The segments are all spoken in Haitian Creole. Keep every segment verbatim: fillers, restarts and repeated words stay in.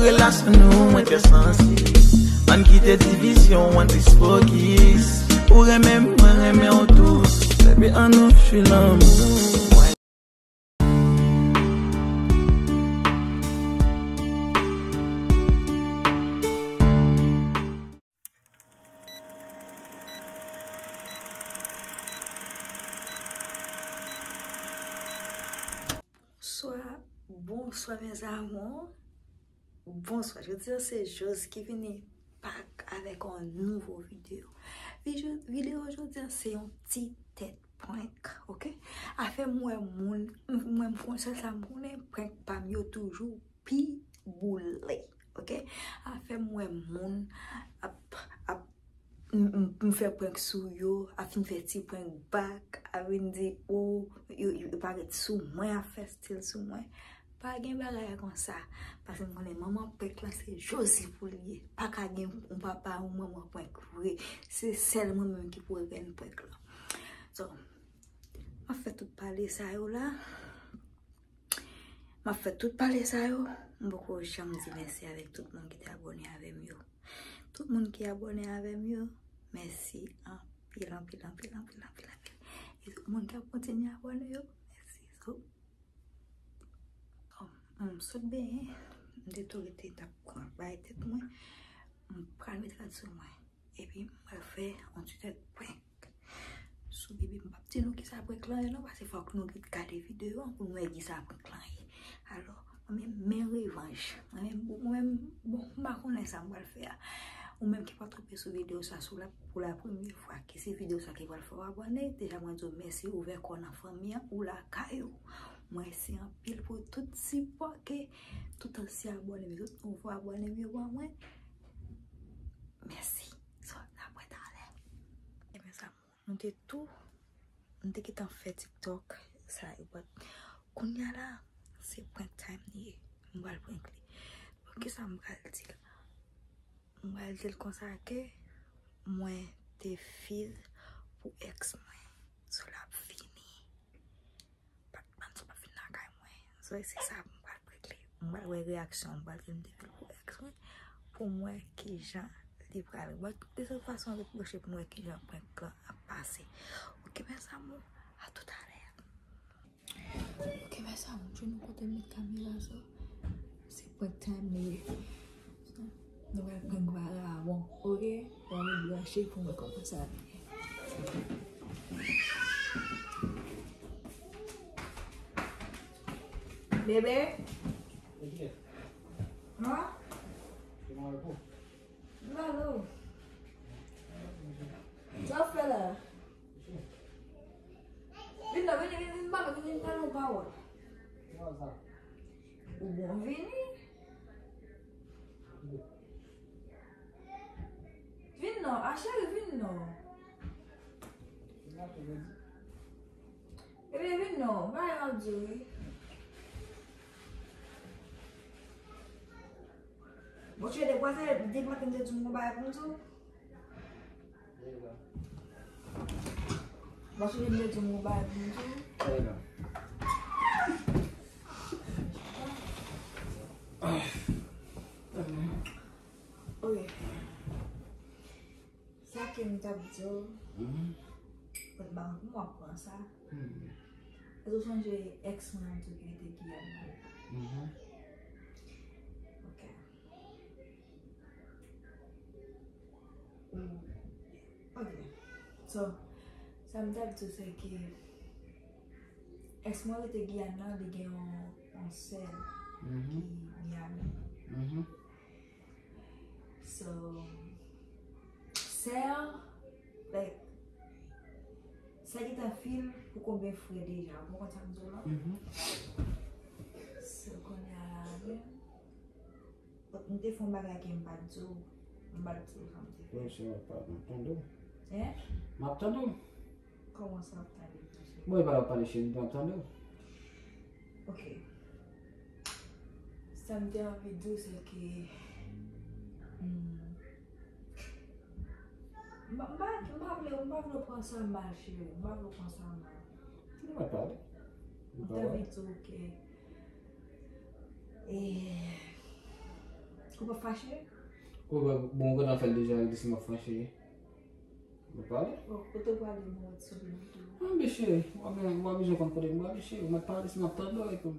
Relasyon nou, mwen trè sansib. Ann kite divizyon, ann plis fokis. Ou renmen m, mwen renmen w tou. Baby, ann nou fè lanmou. Bonswa, bonswa mes amours. Bonswa, jodi a se Joz ki vini back avèk yon nouvo videyo. Videyo, videyo jodi a se yon ti tèt prank, oke? Afè m wè moun, m, mwen m konn sèl sa m konnen, prank pa m yo toujou pi boule, oke? Afè m wè moun ap, ap, m, m, m fè prank sou yo, ap fin fè ti prank back, ap vin di, o, yo, yo, yo parèt sou mwen, ap fè stil sou mwen. Pa gen bagay konsa, paske m konnen manman prank lan se Jozi pou l ye. Pa ka gen yon papa, yon manman prank vre. Se sèl mwen menm ki pou regrèt prank lan. So, m ap fè tout pale sa yo la. M ap fè tout pale sa yo. M poko janm di mèsi avèk tout moun ki te abòne avè m yo. Tout moun ki abòne avè m yo, mèsi anpil, anpil, anpil, anpil, anpil, anpil. E tout moun k ap kontinye abòne yo, mèsi. So, bon, m sot benyen, m te tou rete t ap pran bay tèt mwen. M pral met rad sou mwen. Epi m pral fè yon ti tèt prank sou bebe. M p ap di nou kisa prank lan ye non, paske fòk nou gade videyo an pou nou wè kisa prank lan ye. Alò, mwen menm, men revanj. Mwen menm, mwen menm, bon, m pa konnen sa m pral fè a. Ou menm ki pa twonpe sou videyo sa, si w la pou la premye fwa, ke se videyo sa ki pral fè w abòne, deja mwen di w mèsi, ouvè kò w nan fanmi an, ou lakay ou. Mwen mèsi anpil pou tout sipò ke tout ansyen abòne m, tout nouvo abòne m yo ban mwen. Mèsi. So, n ap wè talè. Ebyen, sa, nou te tou, nou te gentan fè TikTok, sa yo, but kounye a la, se prank time li ye. M pral prank li. Bon, kisa m pral di l? M pral di l konsa ke mwen te fil pou ex mwen. So, l ap vini. Pa t, pa t, pa t vin lakay mwen. So, se sa m pral regle. M pral wè reyaksyon, m pral vin te fil pou ex mwen. Pou m wè kijan li pral. But, de tout fason, ret branche pou m wè kijan prank lan ap pase. Ok, mes amours, à tout à l'heure. Ok, mes amours, jwenn nou kote m met kamera sa. Se prank time li ye. Nou pral prank varawon, ok? Pral branche pou m wè kòman sa ap ye. Bebe? An? Bravo. Sa w fè la? Vin la, vin, vin, vin, vin, vin, vin, pale yon pawòl. Ou bon vini? Vin non, a cheri, vin non. Ebyen, vin non, bagay m ap di w, wi. Bon, cheri, depi w te, depi maten m te di w m gon bagay pou m di w. Bon, cheri, m te di w m gon bagay pou m di w. Ok. Sa ke m t ap di w, mhm, bon, m pa konn kòman w ap pran sa. Mhm. Èske w sonje ex mwen an tou ki rete Giyàn nan? Mhm. Ok. Ou, ok. So, sa m t ap di w, se ke ex mwen rete Giyàn nan, li gen yon, yon sè, mhm, ki Miami. Mhm. So, sè an, like, sè gentan fil pou konbyen frè deja, ou konprann sa m di w la? Mhm. So, kounye a la, men, m te fè yon bagay ke m pa t di w, m pa t di w sa m te fè. Wi, se pa, m ap tande w. Hein? M ap tande w. Kòman sa w ap tande m, cheri? Mwen pa w ap pale, cheri, m ap tande w. Ok. Sa m te anvi di w, se ke, hmm, m pa, m pa, m pa vle, m pa vle w pran sa mal, cheri. M pa vle w pran sa mal. Ou pa pale. M te anvi di w ke, e, Ou pa fache? Ou pa bon, ou kontan fè l deja, li di si m ap fache. Nou pale? Bon, kote w prale, bon, wè ti sou vin tou. Mwen byen cheri, ou pa bezwen, ou pa bezwen konn kote m prale cheri, ou mèt pale si m ap tande w epi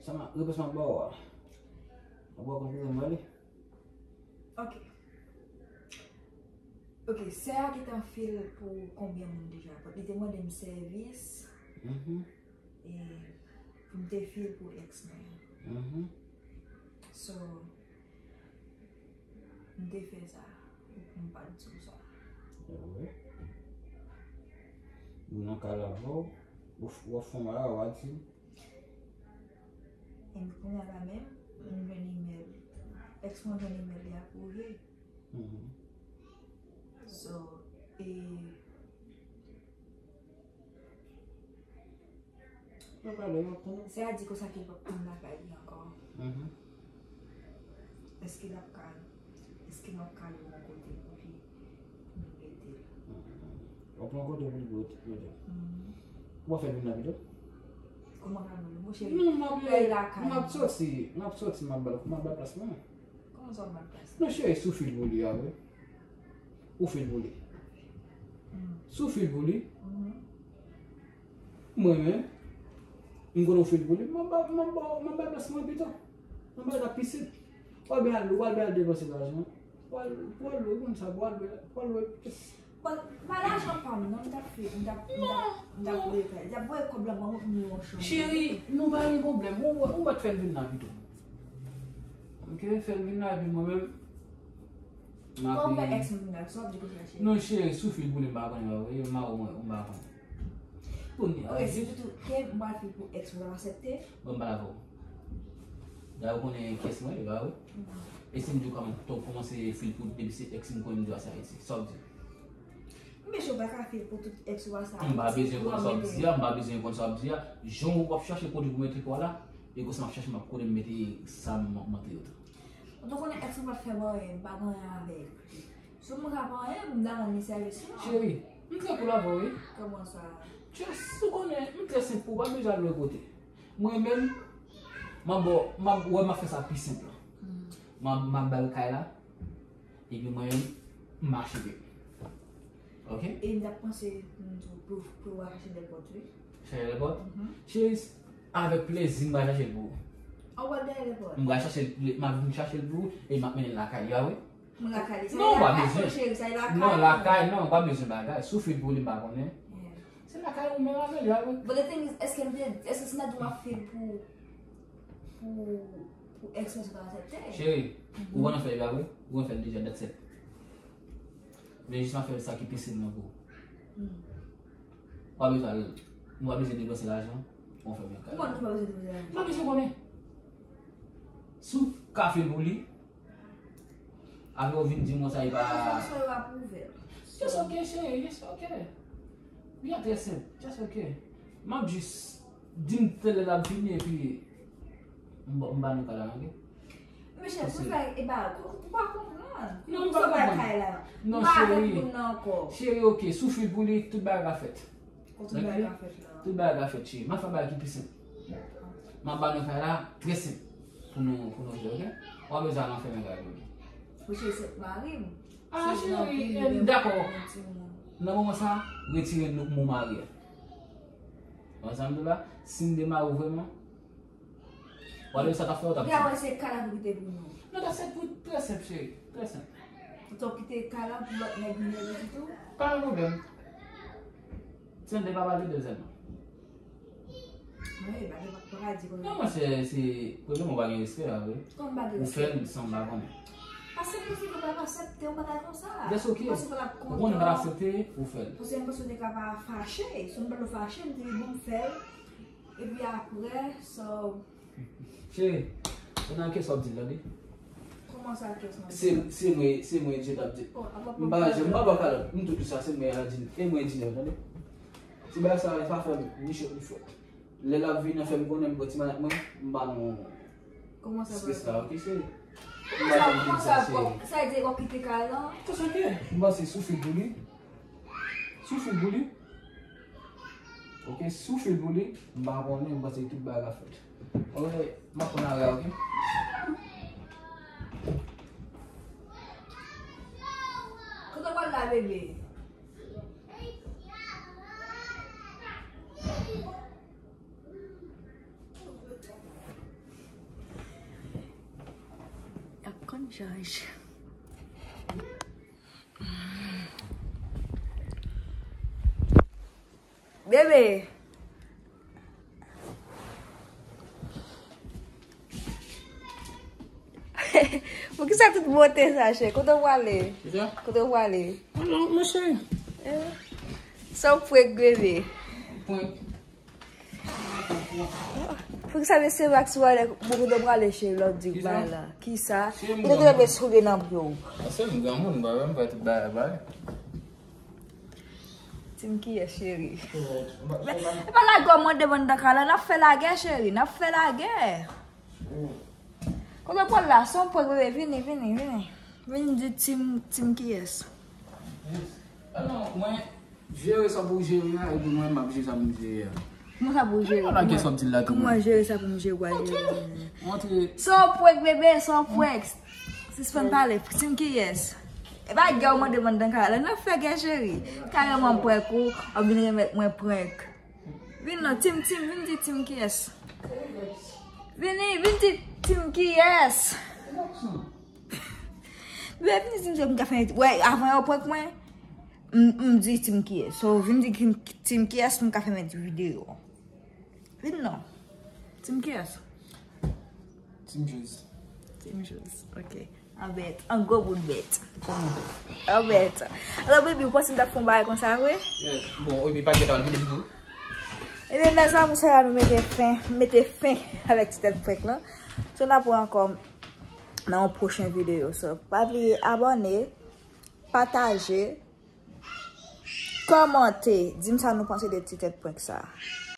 sa m ap, repons m ap ba w a. Ou pa konn kote m prale? Ok. Ok, sè a gentan fil pou konbyen moun deja? Li te mande m sèvis Mhm, e pou m te fil pou ex mwen an. mhm. So, m te fè sa. M pa t di w sa. Wi. Ou nan kay la avè w, ou f- w ap fè yon bagay, w a di. E kounye a la menm, m jwenn imèl. Ex mwen jwenn imèl li apwouve. Mhm. So, e Yo pale, yo ap tande. Sè a di konsa ke l p ap konn lakay li ankò. Mhm. Èske l ap ka, èske m ap ka lwe yon kote pou li, pou m rete? W ap pran kote pou li pou rete. Mm. W ap fè l vin la pito? Kòman ka lwe? Monchè, Non, m ap kay lakay. M ap soti, m ap soti, m ap ba l, m ap ba l plas mwen. Kòman sa w ba l plas? Non, cheri, si w fil pou li a, wi. Ou fil pou li. Mm. Si w fil pou li, Mhm. mwen menm, m konnen w fil pou li, m ap ba, m ap ba, m ap ba l plas mwen pito. M ap ba l la pisit. W al byen al, w al byen al depanse lajan. W al, w al lwe, konn sa, w al lwe, w al lwe. Bon, pa lajan pa m, non, m t ap fè, m t ap, m t ap, m t ap voye kay. M t ap voye kòb la ban mwen pou m lwe yon chanm. Cheri, nou pa gen pwoblèm. Ou, ou mèt fè l vin la pito. Ok, fè l vin la epi mwen menm. M ap Kòman fè ex mwen vin la, sa w ap di konsa, cheri? Non, cheri, si w fil pou li, m pa konnen, m pa konnen. Kounye a, Ok, si toutou ke m pral fil pou ex mwen, l ap aksepte? Bon, m pa la avè w. Dayè, ou konnen kiyès mwen ye, pa vre? E si m di w kòman, to kòmanse fil pou depi se ex m konnen m di w a se Ayiti. Sa w di? Men, cheri, ou pa ka fil pou tout ex ou a sa. M pa bezwen konn sa w ap di a, m pa bezwen konn sa w ap di a. Jan w ap chache kote pou mete kò w la, e konsa m ap chache, m ap konnen m mete sa m ap mete yo tou. Ou te konnen ex ou pa t fè m anyen, m pa gen anyen avè l. Si m ka pa anyen, m ta rann li sèvis, non? Cheri, m trè cool avè w, wi. Kòman sa? Just, ou konnen, m trè senp pou ou, pa bezwen al lòt kote. Mwen menm, m ap ba w, m ap, wè, m ap fè sa pi senp la. M ap, m ap ba l kay la, epi mwen menm, m mache vin. Ok? E m t ap panse pou, pou, pou w al chache lèpòt, wi. Chache lèpòt? Mhm. Cheri, avèk plezi, m pral chache l pou ou. An w al dèyè lèpòt? M pral chache l, m ap vin chache l pou ou, e m ap mennen l lakay li a, wi. Mwen lakay li. Non, pa Lakay, bezwen. Cheri, sa e lakay. Non, lakay, non, pa bezwen bagay. Si w fil pou li, m pa konnen. Yeah. Se lakay ou menm avè li a, wi. But the thing is, èske m te, èske si m ta di w m ap fil pou, pou, pou ex mwen, sa w ta aksepte? Cheri, ou konn fè l, pa vre? Ou konn fè l deja, that's it. Men jis m ap fè sa ki pi senp nan pou ou. Mm. Pa bezwen al, nou pa bezwen depanse lajan, ou fè men kay. Ou konn nou pa bezwen depanse lajan. M pa bezwen konnen. Si w ka fè l pou li, apre ou vin di mwen sa, e pa. Fòs yo apwouve. Just ok, cheri, just ok. Li a trè senp, just ok. M ap jis di m tèlè l ap vini epi m ba, m ba nou kay la, ok? Mesye, pou fè, e ba, ou pa konprann. Non, m Ou pa sa bay konprann. Kay la. Non, M pa avèk cheri. Moun nan ankò. Cheri, ok, si w fil pou li, tout bagay ka fèt. Tout bagay ka fèt la. Tout bagay ka fèt, cheri. M ap fè bagay ki pi senp. M ap ba nou kay la, trè senp. Pou nou, pou nou jwe, ok? W ap bezwen al anfèmen kay pou li. Mesye, se mari m. Ah, cheri, eh, dakò. Nan moman sa, retire nou mo mari a. Ou konprann sa m di w la? Si m te mari w vrèman, w ap sa t ap fè w t ap di. Gade, se kay la pou kite pou nou. Non, ta senp, trè senp, cheri. Trè senp. Ou t ap kite kay la pou lòt nèg vin rete tou? Pa gen pwoblèm. Tande, pa pale de zèl non. Mwen, pa gen, pa di konn. Non, mwen, se, se, premye mwen pa gen respè la, vre. Konn pa gen Ou respè. Fè l san m pa konnen. Paske pou fi pa aksepte, ou pa ta konsa. That's ok. Paske pa ta Ou konn pa aksepte, ou fè l. Paske mwen panse ou te ka pa fache. Si mwen pa fache, m te di bon, m fè l. Epi apre, so, Cheri, ou nan kè sa w ap di l, tande? Kòman sa, kès mwen? Se, se mwen, se mwen Djed ap di. Oh, apa M pa janm, m pa ba kalòt. M tou di sa, se mwen a di l. E mwen di l, tande? Ti bagay sa, pa fè m ni cho ni frèt. Lè l ap vini, fè m konnen, m pran ti manèt mwen, m ba nou Kòman sa spes la, ok, cheri? M Kòman pa sa, janm di kòman sa, sa, cheri. Sa vle di w ap kite kay lan? Just ok. M panse si w fil pou li. Si w fil pou li. Ok, si w fil pou li, m pa konnen, m panse tout bagay ka fèt. Ok, m ap pran arè, ok? Bebe. Y ap konn jaj. Bebe. Poukisa tout bote sa, chè? Kote w prale? Kisa? Kote w prale? Ah non, mwen cheri. Eh. Sa w prank, bebe? Prank. Poukisa mesye Max wale, bon, kote w prale, cheri, lè w di w bay la? Kisa? Ou te dwe met soulye nan pye w. Se m granmoun, m pa, m pa tout bagay, bagay. Team kiyès, cheri? Men, e pa lagè w mande bann dan kala, n ap fè lagè, cheri, n ap fè lagè. Kote w pral la? Se yon prank, bebe, vini, vini, vini. Vini di team, team kiyès? Ah non, mwen, jere sa pou w jere a, epi mwen, m ap jere sa pou m jere a. Kòman sa pou w jere? Kòman lagè sa w ap di l la tou? Kòman jere sa pou m jere, w a jere? Montre. Se yon prank, bebe, se yon prank. Sispann pale. Team kiyès? E pa gè w mande bann dan kala. N ap fè gè, cheri. Kareman m prank ou, w ap vin remèt mwen prank. Vin non, team, team, vin di team kiyès. Vini, vin di team kiyès. Bebe, vin di team kiyès, m ka fè, wè, avan yo prank mwen, m, m di team kiyès. So, vin di team, team kiyès, m ka fè met videyo. Vin non. Team kiyès? Team Jez. Team Jez, ok. An bèt, an gwo bout bèt. An bèt. Alò, baby, ou panse m t ap fè yon bagay konsa vre? Yes. Bon, epi pa gen tan vini tou. Ebyen, mezanmi, se la nou mete fen, mete fen avèk ti tèt prank lan. So, n ap wè ankò nan yon pwochen videyo. So, pa bliye abòne, pataje, kòmante, di m sa nou panse de ti tèt prank sa.